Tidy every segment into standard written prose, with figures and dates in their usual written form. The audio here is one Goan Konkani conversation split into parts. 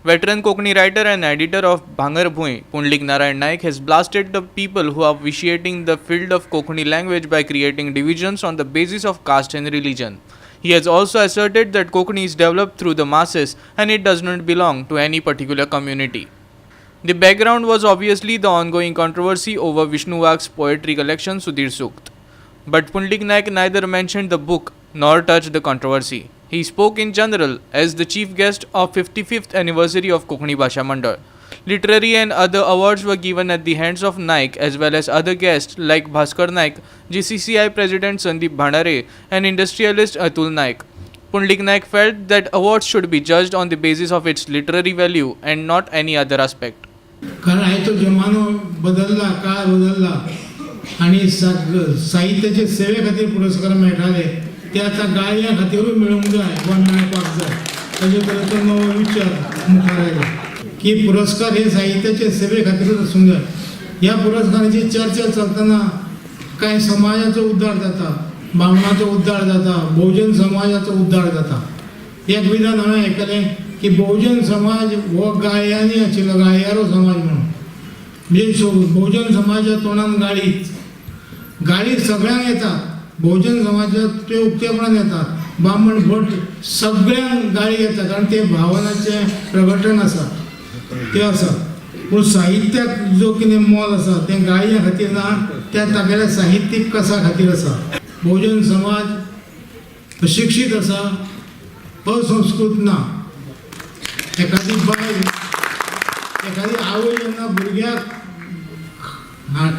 Veteran Konkani writer and editor of Bhangarbhuin, Pundlik Narayan Naik, has blasted the people who are vitiating the field of Konkani language by creating divisions on the basis of caste and religion. He has also asserted that Konkani is developed through the masses and it does not belong to any particular community. The background was obviously the ongoing controversy over Vishnu Wagh's poetry collection Sudhir Sukt. But Pundlik Naik neither mentioned the book nor touched the controversy. He spoke in general as the chief guest of 55th anniversary of Konkani Bhasha Mandal. Literary and other awards were given at the hands of Naik as well as other guests like Bhaskar Naik, GCCI President Sandeep Bhandare, and industrialist Atul Naik. Pundlik Naik felt that awards should be judged on the basis of its literary value and not any other aspect. कारण आयचो जमानो बदलला, काळ बदलला आनी साहित्याचे सेवे खातीर पुरस्कार मेळटाले ते आतां गाळयां खातीरूय मेळूंक जाय वा मेळपाक जाय. ताजे तरेचो नवो विचार मुखार आयला की पुरस्कार हे साहित्याचे सेवे खातीरूच आसूंक जाय. ह्या पुरस्काराची चर्चा चलतना कांय समाजाचो उद्धार जाता, बामणाचो उद्धार जाता, बहुजन समाजाचो उद्धार जाता. एक विधान हांवें आयकलें की बहुजन समाज हो गाळयांनी आशिल्लो, गाळयारो समाज म्हणून. म्हणजे बहुजन समाजाच्या तोंडान गाळीच गाळी सगळ्यांक येता. बहुजन समाजात त्यो उक्तेपणान येता. बामण, भट सगळ्यांक गाळी येता, कारण ते भावनाचें प्रकटन आसा, तें आसा. पूण साहित्याक जो कितें मोल आसा तें गाळयां खातीर ना, त्या तागेल्या साहित्यीक कसा खातीर आसा. बहुजन समाज अशिक्षीत आसा, असंस्कृत ना. एखादी बायल, एखादी आवय जेन्ना भुरग्याक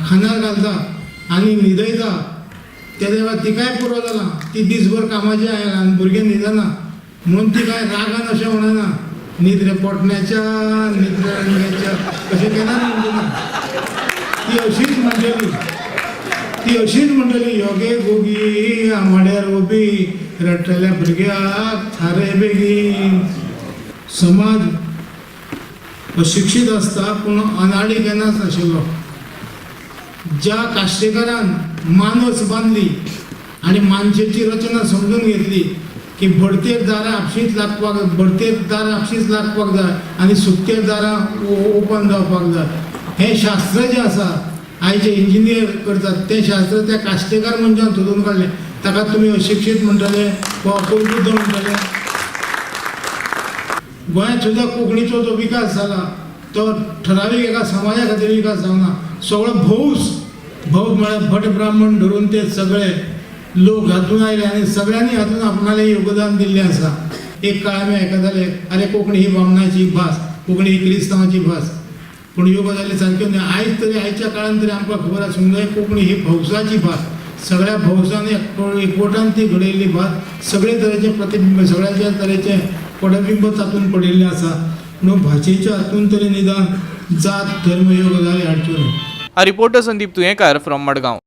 खांदार घालता आनी न्हिदयता, तेन्ना वेळार तिकाय पुरो जालां. ती दीसभर कामाचें आयला आनी भुरगें न्हिदना म्हणून ती काय रागान अशें म्हणना, "न्हीद रे पोटण्याच्या, न्हीद रे रंग्याच्या", अशें केन्नाच म्हणटी ना. ती अशीच म्हणटली, ती अशीच म्हणटली, "यो गे गोगी आंबाड्यार उबी, रडटल्या भुरग्याक थारय बेगीन." समाज अशिक्षीत आसता पूण अनाडी केन्नाच नाशिल्लो. ज्या काश्टेकारान मानस बांदली आनी मानशेची रचना समजून घेतली की भडतेर दारां आपशींच लागपाक, भडतेर दारां आपशींच लागपाक जाय आनी सुकतेर दारां ओपन जावपाक जाय, हें शास्त्र जें आसा, आयचे इंजिनियर करतात तें शास्त्र त्या काश्टेकार मनशान सोदून काडलें. ताका तुमी अशिक्षीत म्हणटले वा अपुरबुद्द म्हणटले. गोंयांत सुद्दां कोंकणीचो जो विकास जाला तो ठरावीक एका समाजा खातीर विकास जावना. सगळो भौस, भौस म्हळ्यार भट ब्राह्मण धरून ते सगळे लोक हातून आयले आनी सगळ्यांनी हातून आपणालें योगदान दिल्लें आसा. एक काळ आमी आयकताले, "अरे, कोंकणी ही बामणाची भास, कोंकणी ही क्रिस्तांवाची भास." पूण ह्यो गजाली सारक्यो न्हय. आयज तरी, आयच्या काळान तरी आमकां खबर आसूंक जाय, कोंकणी ही भौसाची भास. सगळ्या भौसान एकवटान ती घडयल्ली भास. सगळे तरेचे प्रतिबिंब, सगळ्याच्या तरेचे पडबिंब तातूंत पडिल्लें आसा. म्हणून भाशेच्या हातून तरी निदान जात, धर्म ह्यो गजाली हाडच्यो न्हय. A reporter Sandeep Tuyenkar from Madgaon.